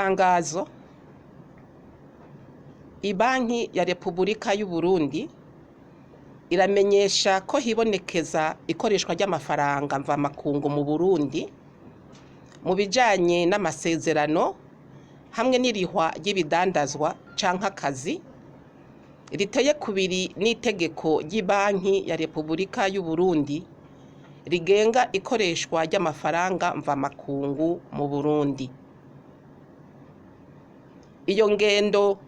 Itangazo: Ibanki ya Repubulika y'Uburundi iramenyesha ko hibonekeza ikoreshwa ry'amafaranga mvamakungu mu Burundi mu bijanye n'amasezerano hamwe n'irihwa ry'ibidandazwa canke akazi, riteye kubiri n'itegeko ry'ibanki ya Repubulika y'Uburundi rigenga ikoreshwa ry'amafaranga mvamakungu mu Burundi. Iyo ngendo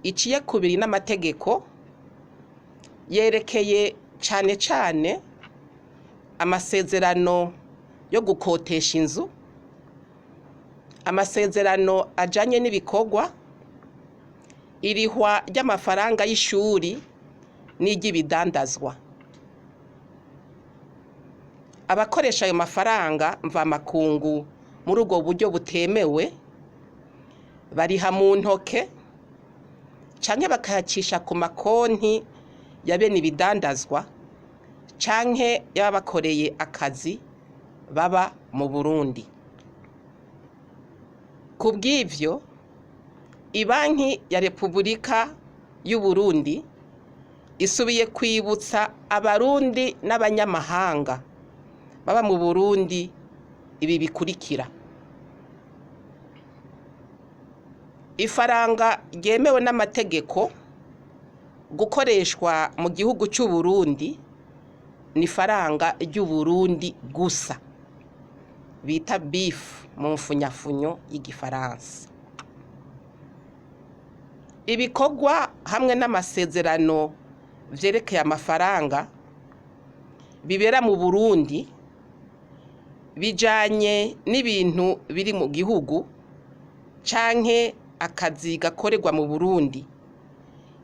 iciye kubiri n'amategeko yerekeye cane cane amasezerano yo gukotesha inzu, amasezerano ajanye n'ibikorwa, irihwa ry'amafaranga y'ishuri n'iry'ibidandazwa. Abakoresha ayo mafaranga mvamakungu muri ubwo buryo butemewe bariha mu ntoke canke bakayacisha ku makonti ya bene ibidandazwa canke y'ababakoreye akazi baba mu Burundi. Kubw'ivyo, Ibanki ya Repubulika y'Uburundi isubiye kwibutsa abarundi n'abanyamahanga baba mu Burundi ibi bikurikira: ifaranga ryemewe n'amategeko gukoreshwa mu gihugu c'Uburundi ni ifaranga ry'Uburundi gusa, bita BIF mu mfunyafunyo y'igifaransa. Ibikorwa hamwe n'amasezerano vyerekeye amafaranga bibera mu Burundi bijanye n'ibintu biri mu gihugu canke akazi gakorerwa mu Burundi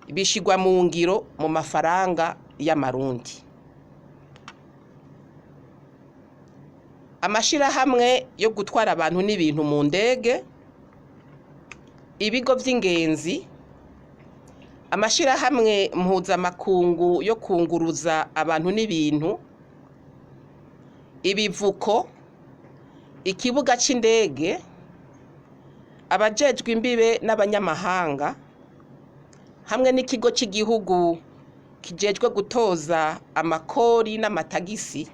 bishirwa mu ngiro mu mafaranga y'amarundi. Amashirahamwe yo gutwara abantu n'ibintu mu ndege, ibigo vy'ingenzi, amashirahamwe mpuzamakungu yo kunguruza abantu n'ibintu, ibivuko, ikibuga c'indege, abajejwe imbibe n'abanyamahanga hamwe n'ikigo c'igihugu kijejwe gutoza amakori n'amatagisi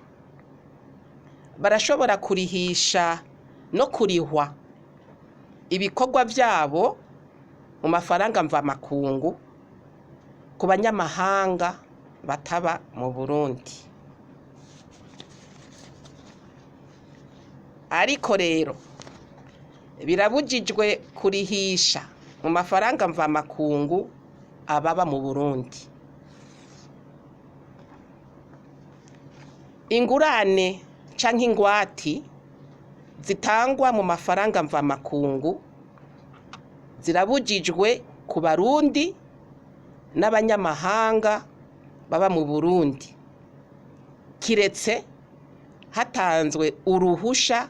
barashobora kurihisha no kurihwa ibikorwa vyabo mu mafaranga mvamakungu ku banyamahanga bataba mu Burundi. Ariko rero birabujijwe kurihisha mu mafaranga mvamakungu ababa mu Burundi. Ingurane canke ingwati zitangwa mu mafaranga mvamakungu zirabujijwe ku barundi n'abanyamahanga baba mu Burundi, kiretse hatanzwe uruhusha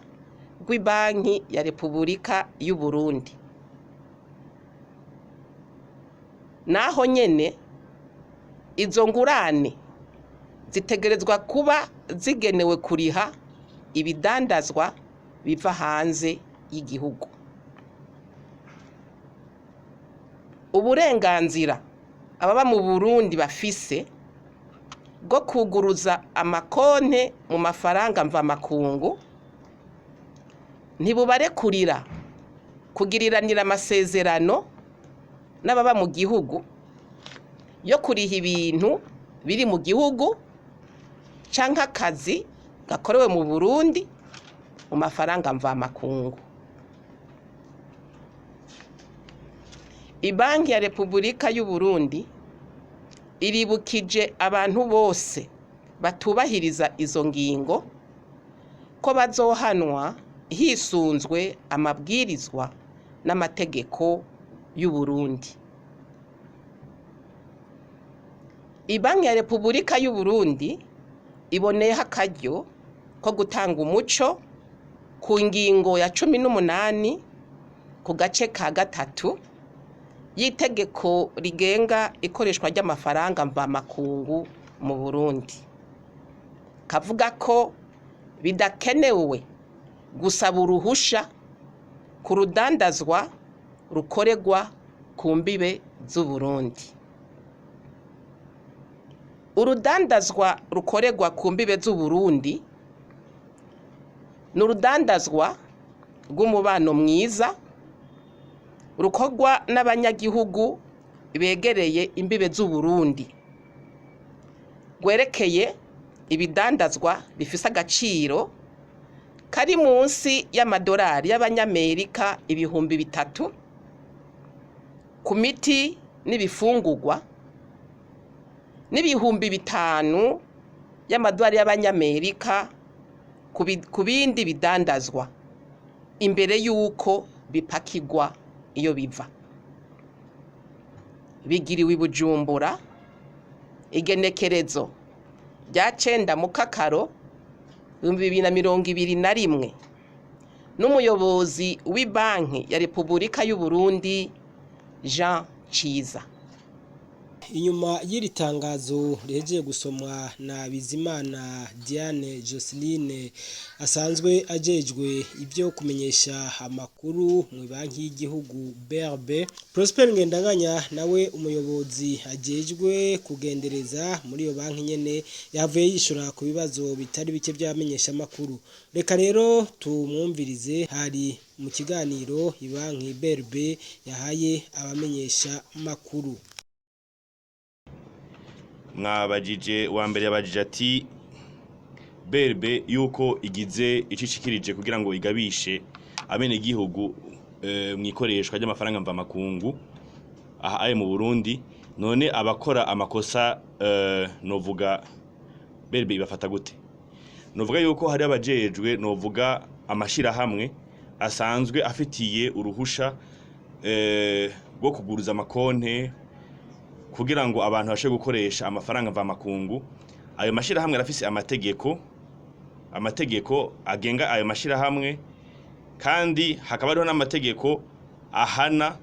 rw'ibanki ya Repubulika y'Uburundi. Naho nyene izo ngurane zitegerezwa kuba zigenewe kuriha ibidandazwa biva hanze y'igihugu. Uburenganzira ababa mu Burundi bafise bwo kwuguruza amakonte mu mafaranga mvamakungu ntibubarekurira kugiriranira amasezerano n'ababa mu gihugu yo kuriha ibintu biri mu gihugu canke akazi gakorewe mu Burundi mu mafaranga mvamakungu. Ibanki ya Repubulika y'Uburundi iribukije abantu bose batubahiriza izo ngingo ko bazohanwa hisunzwe amabwirizwa n'amategeko y'Uburundi. Ibanki ya Repubulika y'Uburundi iboneyeho akaryo ko gutanga umuco ku ngingo ya 18 ku gace ka gatatu y'itegeko rigenga ikoreshwa ry'amafaranga mvamakungu mu Burundi. Kavuga ko bidakenewe gusaba uruhusha ku rudandazwa rukorerwa ku mbibe z'Uburundi. Urudandazwa rukorerwa ku mbibe z'Uburundi ni urudandazwa rw'umubano mwiza rukorwa n'abanyagihugu begereye imbibe z'Uburundi, rwerekeye ibidandazwa bifise agaciro kari munsi y'amadolari y'abanyamerika 3000 ku miti n'ibifungurwa n'5000 y'amadolari y'abanyamerika ku bindi bidandazwa imbere y'uko bipakirwa iyo biva. Bigiriwe i Bujumbura igenekerezo rya 9 Mukakaro 2021 n'umuyobozi w'ibanki ya Repubulika y'Uburundi Jean Ciza. Inyuma y'iri tangazo rihejeje gusomwa na Bizimana Diane Joseline asanzwe ajejwe ibyo kumenyesha amakuru mu banki y'igihugu BRB, Prosper Ngendanganya nawe umuyobozi ajejwe kugendereza muri iyo banki nyene yavuye yishura ku bibazo bitari bike by'abamenyesha amakuru. Reka rero tumwumvirize, hari mu kiganiro ibanki BRB yahaye abamenyesha makuru. Mwabajije wa mbere yabajije ati BRB yuko igize icishikirije kugira ngo igabishe abenegihugu mu ikoreshwa ry'amafaranga mvamakungu aha aye mu Burundi, none abakora amakosa novuga BRB ibafata gute? Novuga yuko hari abajejwe novuga amashirahamwe asanzwe afitiye uruhusha rwo kuguruza amakonte kugira ngo abantu bashe gukoresha amafaranga mvamakungu. Ayo mashirahamwe arafise amategeko agenga ayo mashirahamwe, kandi hakaba hariho n'amategeko ahana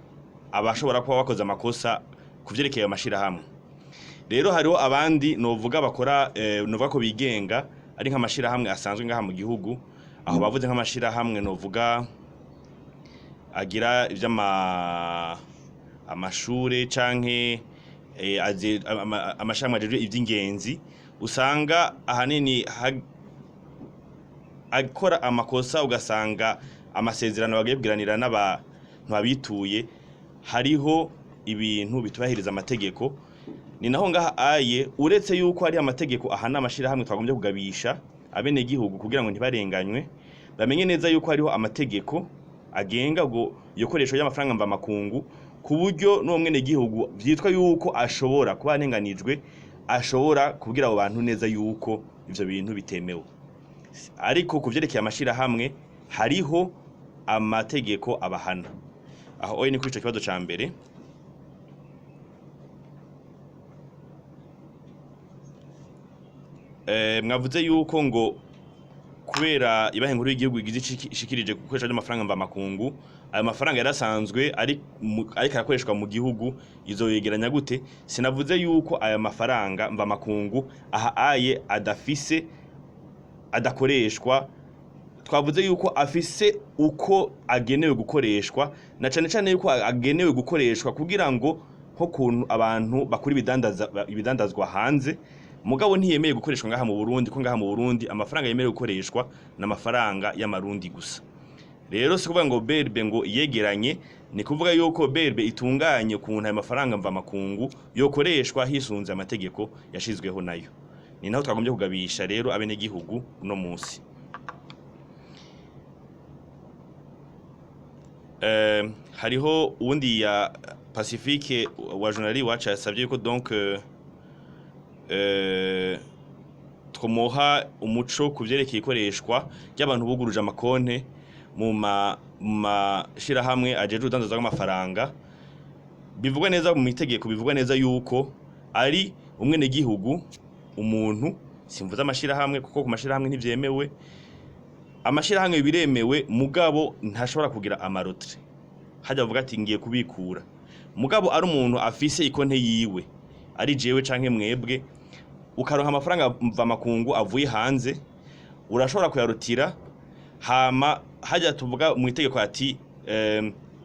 abashobora kuba bakoze amakosa ku vyerekeye ayo mashirahamwe. Rero hariho abandi novuga bakora novuga ko bigenga ari nk'amashirahamwe asanzwe ngaha mu gihugu, aho bavuze nk'amashirahamwe novuga agira ivy'ama amashure canke amashirahamwe ajejwe ivy'ingenzi, usanga ahanini akora amakosa, ugasanga amasezerano bagiye kugiranira n'abantu babituye hariho ibintu bitubahiriza amategeko. Ni naho ngaha aye uretse yuko hari amategeko ahana amashirahamwe, twagombye kugabisha abenegihugu kugira ngo ntibarenganywe, bamenye neza yuko hariho amategeko agenga ubwo iyo koresho ry'amafaranga mvamakungu, ku buryo n'uwo mwenegihugu vyitwa yuko ashobora kuba arenganijwe ashobora kubwira abo bantu neza yuko ivyo bintu bitemewe. Ariko ku vyerekeye amashirahamwe hariho amategeko abahana. Aho oye ni kuri ico kibazo ca mbere. Mwavuze yuko ngo kubera ibanki nkuru y'igihugu igize ishikirije gukoresha ry'amafaranga mvamakungu, ayo mafaranga yarasanzwe ari ariko arakoreshwa mu gihugu, izo yegeranya gute? Sinavuze yuko aya mafaranga mvamakungu aha aye adafise adakoreshwa, twavuze yuko afise uko agenewe gukoreshwa, na cane cane yuko agenewe gukoreshwa kugira ngo nko kuntu abantu bakura ibidandazwa hanze, mugabo ntiyemeye gukoreshwa ngaha mu Burundi, ko ngaha mu Burundi amafaranga yemerewe gukoreshwa n'amafaranga y'amarundi gusa. Rero si kuvuga ngo BRB ngo iyegeranye, ni kuvuga yuko BRB itunganye ukuntu ayo mafaranga mvamakungu yokoreshwa hisunze amategeko yashizweho nayo. Ni naho twagombye kugabisha rero abenegihugu uno munsi. Hariho uwundi ya Pacifique wa journali wacu yasabye yuko donc twomuha umuco ku vyerekeye ikoreshwa ry'abantu buguruje amakonte mu mashirahamwe ajejwe urudandaza rw'amafaranga. Bivugwa neza mu itegeko, bivugwa neza yuko ari umwenegihugu umuntu, simvuze amashirahamwe kuko ku mashirahamwe ntivyemewe, amashirahamwe biremewe mugabo ntashobora kugira amarotre, hajya bavuga ati ngiye kubikura, mugabo ari umuntu afise ikonte yiwe, ari jewe canke mwebwe, ukaronka amafaranga mvamakungu avuye hanze urashobora kuyarutira, hama hajya tuvuga mu itegeko ati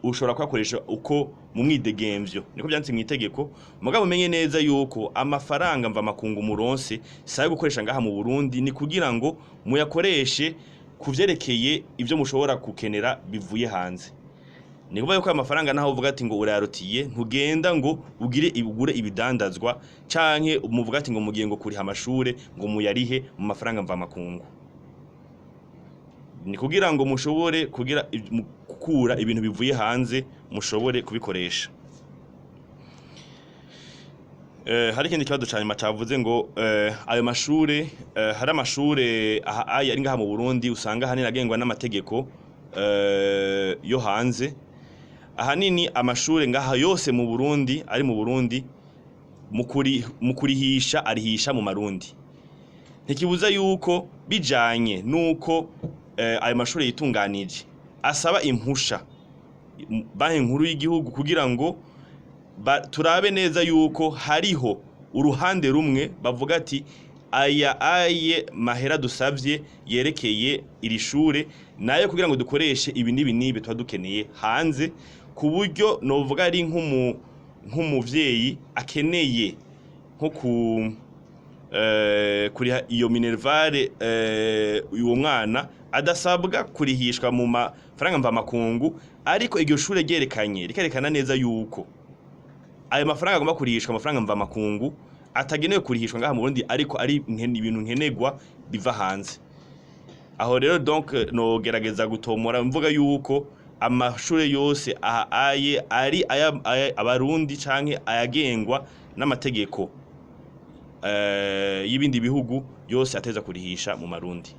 ushobora kuyakoresha uko mu mwidegemvyo, niko byanditse mu itegeko. Mugabo umenye neza yuko amafaranga mva makungu muronse sayo gukoresha ngaha mu Burundi, ni kugira ngo muyakoreshe kuvyerekeye ivyo mushobora kukenera bivuye hanze. Ni kuvuga yuko ayo mafaranga naho uvuga ati ngo urayarotiye, ntugenda ngo ugire ugure ibidandazwa canke muvuga ati ngo mugiye ngo kuriha amashure ngo muyarihe mu mafaranga mva makungu. Ni kugira ngo mushobore kugira gukura ibintu bivuye hanze mushobore kubikoresha. Hari ikindi kibazo ca nyuma cavuze ngo ayo mashure, hari amashure aha aya ari ngaha mu Burundi usanga ahanini agengwa n'amategeko yo hanze. Ahanini amashure ngaha yose mu Burundi ari mu Burundi mu kurihisha arihisha mu marundi. Ntikibuza yuko bijanye nuko ayo mashure yitunganije asaba impusha Banki Nkuru y'igihugu kugira ngo turabe neza yuko hariho uruhande rumwe bavuga ati aya aye mahera dusavye yerekeye iri shure nayo kugira ngo dukoreshe ibi n'ibi n'ibi tuba dukeneye hanze, ku buryo novuga ari nk'umuvyeyi akeneye nko ku kuriha iyo minerval, uwo mwana adasabwa kurihishwa mu mafaranga mvamakungu, ariko iryo shure ryerekanye rikerekana neza yuko ayo mafaranga agomba kurihishwa amafaranga mvamakungu atagenewe kurihishwa ngaha mu Burundi, ariko ari ibintu nkenegwa biva hanze. Aho rero donc nogerageza gutomora mvuga yuko amashure yose aha aye ari aya abarundi canke ayagengwa n'amategeko y'ibindi bihugu yose ateza kurihisha mu marundi.